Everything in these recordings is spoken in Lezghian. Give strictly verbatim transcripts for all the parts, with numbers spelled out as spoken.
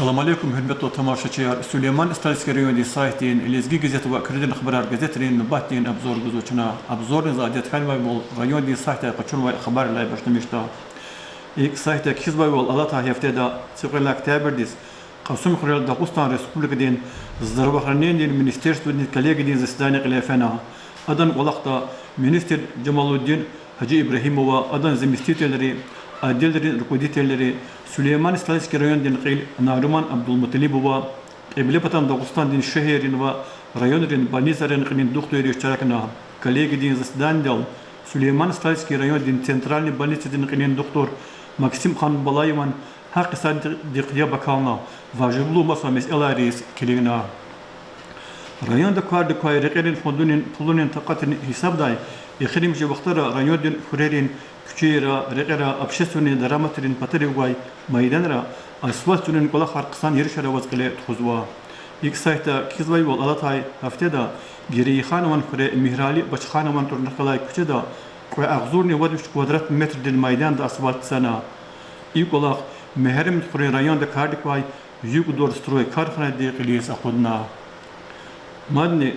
Салам алейкум, гьуьрметлу тамашачияр! Сулейман-Стальский райондин сайтдин, Лезги газет ва Куьредин хабарар газетрин нубатдин обзор гузва чна. Обзорни за адет хьанвайвал райондин сайтдай къачунвай хабаррилай башламишда. ИкӀ, сайтда кхьизвайвал, алатай гьафтеда, цӀикьвед лагьай октябрдиз, Кьасумхуьрел Дагъустан Республикадин здравоохранениедин министерстводин коллегиядин заседание кьиле фена. Адан кӀвалахда министр Жамалудин Гьажи Ибрагьимова, адан заместительри, отделрин руководителри, Сулейман-Стальский райондин кьил Нариман Абдулмуталибова, Кьиблепатан Дагъустандин шегьеррин ва районрин больницайрин кьилин духтурри иштиракна. Коллегиядин заседанидал Сулейман-Стальский райондин центральный больницадин кьилин духтур Максим Ханбалаеван гьакъисандихъ яб акална, важиблу маса месэлайриз килигна. Районда кардик квай рекьерин фондунин пулунин такьатрин гьисабдай эхиримжи вахтара райондин хуьрерин куьчейра, рекьера, общественный дараматрин патарив гвай майданра асфальт цунин кӀвалахар хъсан еришар аваз кьиле тухузва. ИкӀ, сайтда кхьизвайвал, алатай гьафтеда Герейханован хуьре Мигьрали Бачханован тӀварунихъ галай куьчеда кьве агъзурни вад виш квадрат метрдин майданда асфальт цана. И кӀвалах Мегьарамдхуьруьн районда кардик квай Югдорстрой карханади кьилиз акъудна. Мадни,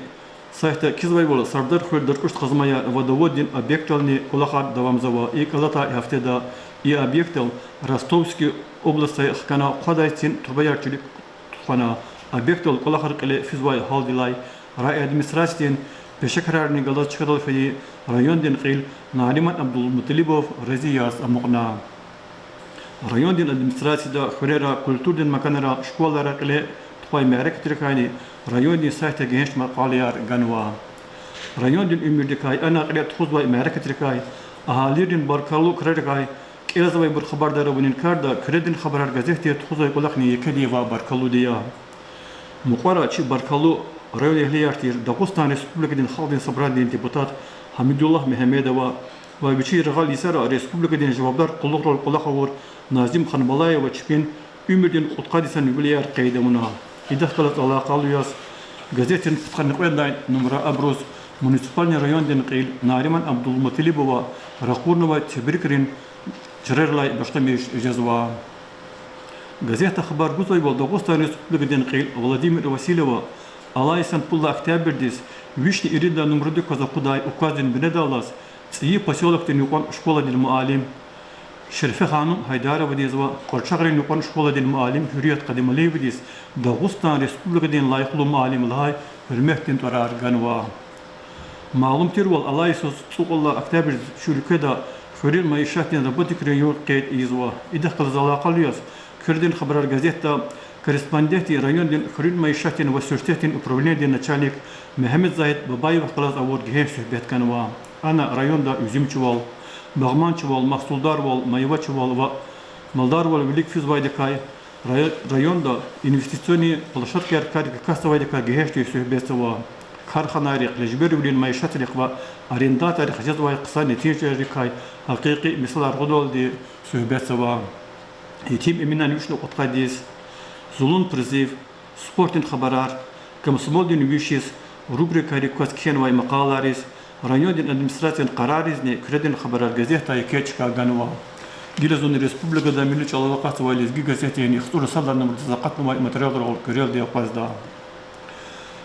сайтда кхьизвайвал, Сардархуьр-Даркуш-Хазмая водоводдин объектдални кӀвалахар давамзава. ИкӀ, алатай гьафтеда и объектдал Ростовский областдай хкана хъвадай цин трубаяр чилик тухвана. Объектдал кӀвалахар кьиле физвай гьалдилай райадминистрациядин пешекарарни галаз чкадал фейи райондин кьил Нариман Абдулмуталибов рази яз амукьна. Райондин администрацияда хуьрера, культурадин маканра, школайра кьиле тухвай мярекатрикайни райондин сайтда гегьенш макъалаяр ганва. Райондин уьмуьрдикай, ана кьиле тухузвай мярекатрикай, агьалийрин баркаллу крарикай кӀелзавайбур хабардар авунин карда, Куьредин хабарар газетди тухузвай кӀвалахни екедив ва баркаллуди я. Мукьвара чи баркаллу районэгьлияр тир Дагъустан Республикадин Халкьдин Собранидин депутат Гьамидуллагь Мегьамедова ва вичин яргъал йисара республикадин жавабдар къуллугърал кӀвалах авур Назим Ханбалаева чпин уьмуьрдин кьудкъад йисан вилияр къейд авуна. Идахъ галаз алакъалу яз газетрин пудкъанни кьвед лагьай нумра абуруз муниципальный райондин кьил Нариман Абдулмуталибова ракъурнавай тебрикрин чарарилай башламиш жезва. Газетда хабар гузвайвал, Дагъустан Республикадин кьил Владимир Васильева алай йисан пуд лагьай октябрдиз вишни ирид лагьай нумрадик кваз акъудай указдин бинедаллаз ЦӀийи посёлокдин юкьван школадин муаллим Шерифе-ханум Гьайдаровадиз ва Къарчагърин юкьван школадин муаллим Гьуьрият Къадималиевадиз Дагъустан Республикадин лайихлу муаллим лагьай гьуьрметдин тӀварар ганва. Малум тирвал, алай йисуз цӀукьуд лагьай октябрдиз чи уьлкведа хуьруьн майишатдин работникрин югъ къейд ийизва. Идахъ галаз алакъалу яз Куьредин хабарар газетда корреспондентди райондин хуьруьн майишатдин ва суьрсетдин управленидин начальник Мегьамедзагьид Бабаевахъ галаз авур гегьенш суьгьбет ганва. Ана районда уьзуьмчивал, багъманчивал, магьсулдарвал, майвачивал ва малдарвал вилик физвайдакай, рай-, районда инвестиционный площадкаяр кардик акатзавайдакай гегьеншди суьгьбетзава. Карханайрихъ, лежбервилин майишатрихъ ва арендаторрихъ жезвай хъсан нетижайрикай гьакъикъи мисалар гъудалди суьгьбетзава. Етим Эминан вишни кьудкъаддиз, зулун призыв, спортдин хабарар, комсомолдин виш йис рубрикайрик кваз кхьенвай макъалайриз, райондин администрациядин къарарризни Куьредин хабарар газетда еке чка ганва. Гила зун республикада милли чӀалал акъатзавай Лезги газетдин яхцӀурни сад лагьай нумрадиз акъатнавай материалрал куьрелди акъвазда.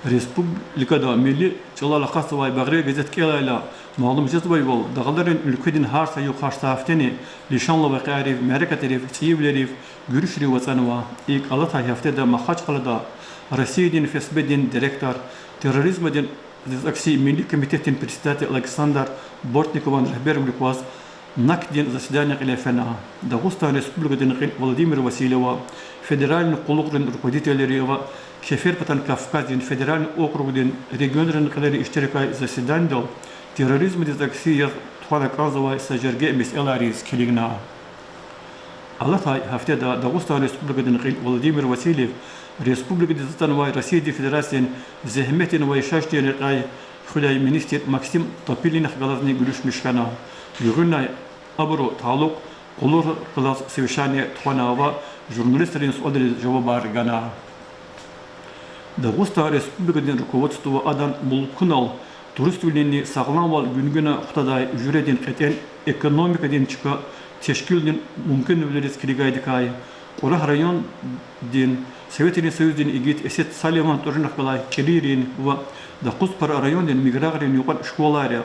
Республикада милли чӀалал акъатзавай багъри газет кӀелайла, малум жезвайвал, дагъларин уьлкведин гьар са юкъуз, гьар са гьафтени лишанлу вакъиайрив, мярекатрив, цӀийивилерив гуьруьшрив ацӀанва. ИкӀ, алатай гьафтеда Махачкъалада Россиядин ФСБ-дин директор, терроризмдиз акси милли комитетдин председатель Александр Бортникован регьбервилик кваз НАК-дин заседание кьиле фена. Дагъустан Республикадин кьил Владимир Васильева, федеральный къуллугърин руководителри ва Кеферпатан Кавказдин федеральный округдин регионрин кьилери иштиракай заседанидал терроризмдиз акси яз тухвана кӀанзавай са жерге месэлайриз килигна. Алатай гьафтеда Дагъустан Республикадин кьил Владимир Васильев республикадиз атанвай Россиядин Федерациядин зегьметдин ва яшайишдин рекьяй хуьдай министр Максим Топилинахъ галазни гуьруьшмиш хьана. Гуьгъуьнай абуру талукь къуллугърихъ галаз совещание тухвана ва журналистрин суалриз жавабар гана. Дагъустан Республикадин руководство адан мулкунал туриствилинни сагъламвал гуьнгуьна хутадай жуьредин кьетӀен экономикадин чка тешкилдин мумкинвилериз килигайдакай, Кьурагь райондин Советрин Союздин игит Эсет Салиман тӀварунихъ галай КӀирийрин ва Докъузпара райондин Миграгърин юкьван школайра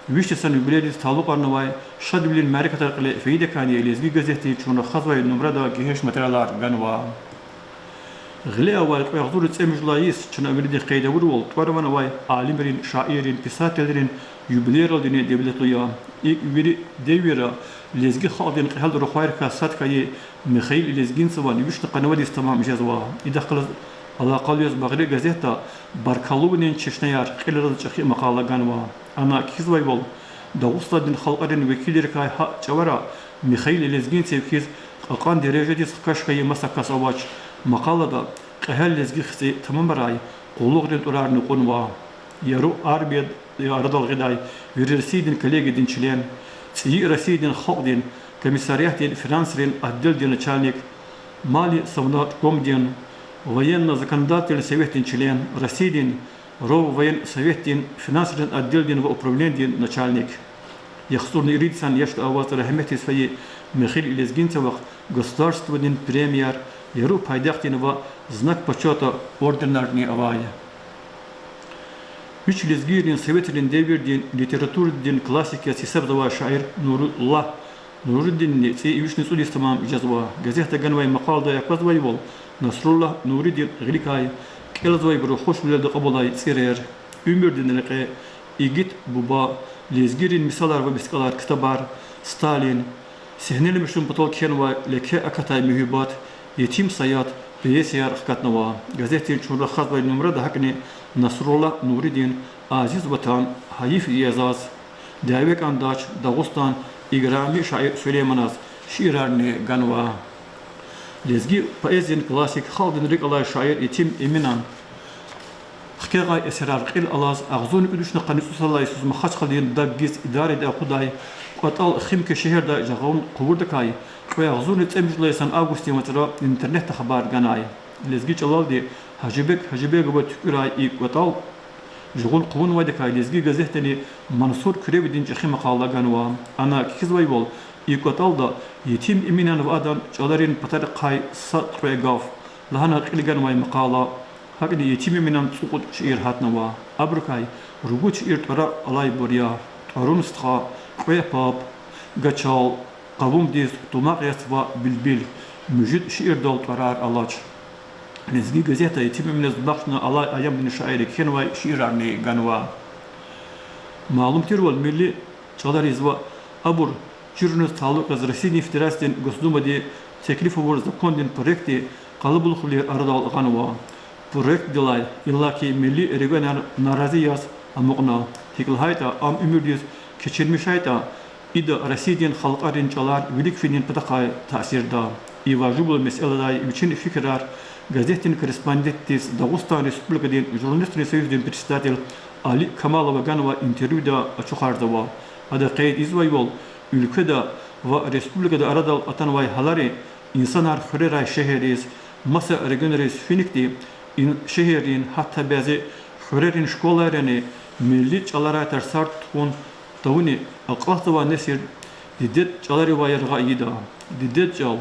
виш йисан юбилейдиз талукьарнавай шадвилин мярекатар кьиле фейидакайни Лезги газетдин чун рахазвай нумрада гегьенш материалар ганва. Гъиле авай кьве агъзурни цӀемуьжуьд лагьай йис, чна виридихъ къейд авурвал, тӀвар-ван авай алимрин, шаиррин, писателрин юбилейралдини девлетлу я. И вири девирра лезги халкьдин кьегьал рухвайрикай сад хьайи Михаил Лезгинцеван вишни къанни вад йис тамам жезва. Идахъ галаз алакъалу яз багъри газетда баркаллувилин чешнеяр кьилел алаз чӀехи макъала ганва. Ана кхьизвайвал, Дагъустандин халкьарин векилрикай гьа чӀавара Михаил Лезгинцев хьиз кьакьан дережадиз хкаж хьайи маса кас авач. Макъалада кьегьал лезги хци тамамарай къуллугърин тӀварарни кьунва. Яру армияди арадал гъидай вири Россиядин коллегиядин член, ЦӀийи Россиядин халкьдин комиссариатдин финансрин отделдин начальник, Мали Совнаркомдин военно-законодательный советдин член, Россиядин Роввоенсоветдин финансрин отделдин ва управленидин начальник. ЯхцӀурни ирид йисан яшда аваз рагьметдиз фейи Михаил Лезгинцевахъ государстводин премияр, Яру пайдахъдин ва Знак почёта орденарни авай. Вич лезгийрин советрин девирдин литературадин классик яз гьисабзавай шаир Нуруллагь Нурудинни цӀийи вишни цӀуд йис тамам жезва. Газетда ганвай макъалада аквазвайвал, Насруллагь Нурудин гъиликай, кӀелзавайбуру хушвилелди кьабулай цӀирер, уьмуьрдин рекье, Игит буба, Лезгийрин мисалар ва мискӀалар ктабар, Сталин, сегьнеламишун патал кхьенвай Леке акатай муьгьуьббат, Етим Саят пьесаяр хкатнава. Газетдин чун рахазвай нумрада гьакӀни Насруллагь Нурудин Азиз Ватан, гьайиф я заз, Дяве кӀандач, Дагъустан, Играми шаир Сулейманаз шиирарни ганва. Лезги поэзиядин классик, халкьдин рикӀ алай шаир Етим Эминан хкягъай эсерар кьил алаз, агъзурни кӀуьд вишни къанни цӀусад лагьай йисуз Махачкъаладин дагъиз идаради акъудай кӀватӀал Химкай шегьерда жагъун хъувурдакай, кьве агъзурни цӀемуьжуьд лагьай йисан августдин вацра интернетда хабар ганай. Лезги чӀалалди Гьажибег Гьажибегова туькӀуьрай и кӀватӀал жагъун хъувунвайдакай Лезги газетдани Мансур Куьревидин чӀехи макъала ганва. Ана кхьизвайвал, и кӀватӀалда Етим Эминан ва адан чӀаларин патарихъай са кьве гаф лагьана кьил ганвай макъала. ГьакӀни Етим Эминан цӀукьуд шиир гьатнава. Абурукай ругуд шиир тӀварар алайбур я: ТӀварун стха, Кьве паб, Гачал, Къавумдиз, Тумакь яц ва Билбил. Муьжуьд шиирдал тӀварар алач. Лезги газетда Етим Эминаз бахшна алай аямдин шаирри кхьенвай шиирарни ганва. Малум тирвал, милли чӀалариз ва абур чируниз талукь яз Россиядин Федерациядин Госдумади теклиф авур закондин проектди къалабулухвилер арадал гъанва. Проектдилай иллаки милли регионар нарази яз амукьна, гьикӀ лагьайтӀа ам уьмуьрдиз кечирмишайтӀа, ида Россиядин халкьарин чӀалар вилик финин патахъай таъсирда. И важиблу месэладай вичин фикирар газетдин корреспондентдиз Дагъустан Республикадин журналистрин союздин председатель Али Камалова ганвай интервьюда ачухарзава. Ада къейд ийизвайвал, уьлкведа ва республикада арадал атанвай гьалари инсанар хуьрерай шегьерриз, маса регионриз финикди, и шегьеррин, гьатта бязи хуьрерин школайрани милли чӀаларай тарсар тухун тавуни акьалтзавай несил дидед чӀаларивай яргъа ийида. Дидед чӀал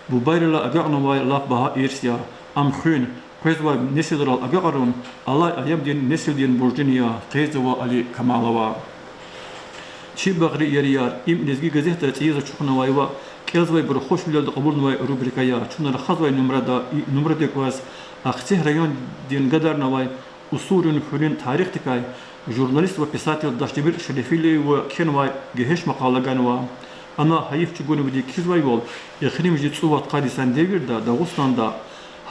бубайрилай агакьнавай лап багьа ирс я. Ам хуьн, къвезвай несилрал агакьарун алай аямдин несилдин буржини я, къейдзава Али Камалова. Чи багъри ярияр, им Лезги газетда цӀийиз ачухнавай ва кӀелзавайбуру хушвилелди кьабулнавай рубрика я. Чун рахазвай нумрада, и нумрадик кваз Ахцегь райондин гадарнавай Усурин хуьруьн тарихдикай журналист ва писатель Дашдемир Шерефилиева кхьенвай гегьенш макъала ганва. Ана гьайиф чӀугунвиди кхьизвайвал, эхиримжи цӀувад-къад йисан девирда Дагъустанда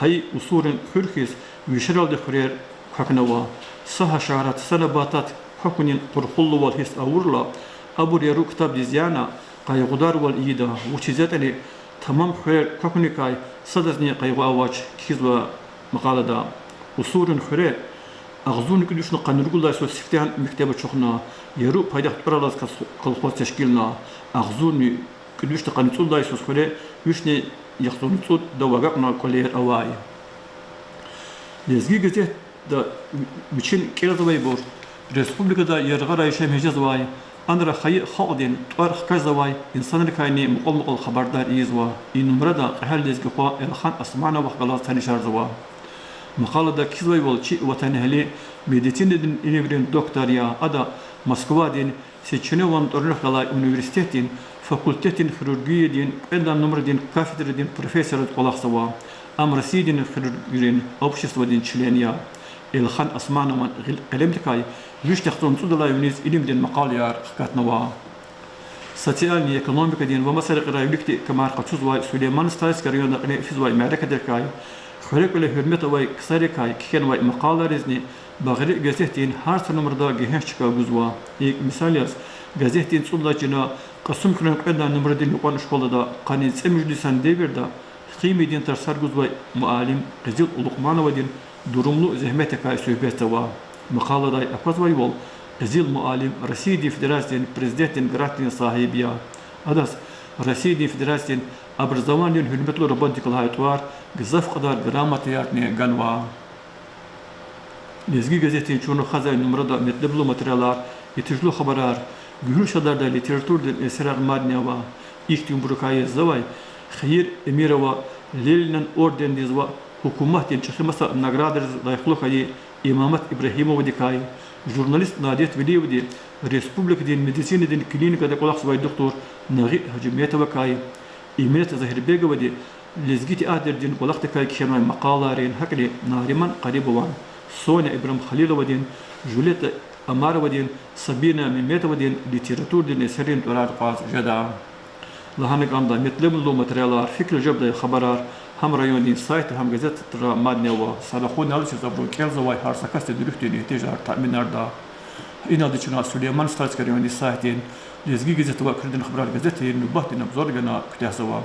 гьа и Усурин хуьр хьиз вишералди хуьрер квахьнава. Са гьашарат, са набатат квахьунин къурхулувал гьисс авурла, абур яру ктабдиз яна къайгъударвал ийида, вучиз ятӀани тамам хуьрер квахьуникай садазни къайгъу авач, кхьизва макъалада. Усурин хуьре агъзурни кӀуьд вишни къанни ругуд лагьай йисуз сифтегьан мектеб ачухна, яру пайдах тӀвар алаз кас-, колхоз тешкилна. Агъзурни кӀуьд вишни къанни цӀуд лагьай йисуз хуьре вишни яхцӀурни цӀуд дав агакьна кӀвалер авай. Лезги газетда вичин кӀелзавайбур республикада яргъара яшамиш жезвай Анра хайи халкьдин тӀвар хкажзавай инсанрикайни мукьвал-мукьвал хабардар ийизва. И нумрадан кьегьал лезги хва Элхан Османовахъ галаз танишарзава. Макъалада кхьизвайвал, чи ватанэгьли медицинадин илимрин доктор я. Ада Москвадин Сеченеван тӀварунихъ галай университетдин факультетдин хирургиядин кьвед лагьай нумрадин кафедрадин профессордиз кӀвалахзава. Ам Россиядин хирургрин обществадин член я. Элхан Османован гъил-, къелемдикай виш яхцӀурни цӀудалай виниз илимдин макъалаяр хкатнава. Социальный, экономикадин ва маса рекьерай виликди камар къачузвай Сулейман-Стальский районда кьиле физвай мярекатрикай, хуьре кьиле гьуьрмет авай ксарикай кхьенвай макъалайризни «Багъри» газетдин гьар са нумрада гегьенш чка гузва. ИкӀ, мисал яз, газетдин цӀуд лагьай чина Кьасумхуьруьн кьвед лагьай нумрадин юкьван школада къанни цӀемуьжуьд йисан девирда химиядин тарсар гузвай муаллим Къизил Лукьмановадин дурумлу зегьметдикай суьгьбетзава. Макъаладай аквазвайвал, Къизил муаллим Россиядин Федерациядин Президентдин грантдин сагьиб я. Адаз Россиядин Федерациядин образованидин гьуьрметлу работник лагьай тӀвар, гзаф кьадар грамотаярни ганва. Лезги газетдин чун хквезвай нумрада метлеблу материалар, итижлу хабарар, гуьгьуьл шадардай литературадин эсерар мадни ава. Ихьтинбурукай завай Хаир Эмирова Ленинан ордендиз ва гьукуматдин чӀехи маса наградриз лайихлу хьайи Имамат Ибрагьимовадикай, журналист Надет Велиевади республикадин медицинадин клиникада кӀвалахзавай духтур Нагъи Гьажиметовакай, Иминат Загьирбеговади лезги театрдин кӀвалахдикай кхьенвай макъалайрин, гьакӀни Нариман Къарибован, Соня Ибрагьимхалиловадин, Жюлетта Омаровадин, Сабина Меметовадин литературадин эсеррин тӀварар кьаз жеда. Лагьана кӀанда, метлеблу материалар, фикир жедай хабарар гьам райондин сайтда, гьам газетра мадни ава. Са рахунал чаз абуру кӀелзавай гьар са касдин руьгьдин игьтияжар таъминарда. Иналди чна Сулейман-Стальский райондин сайтдин Лезги газет ва Куьредин хабарар газетдин нубатдин обзор гана куьтягьзава.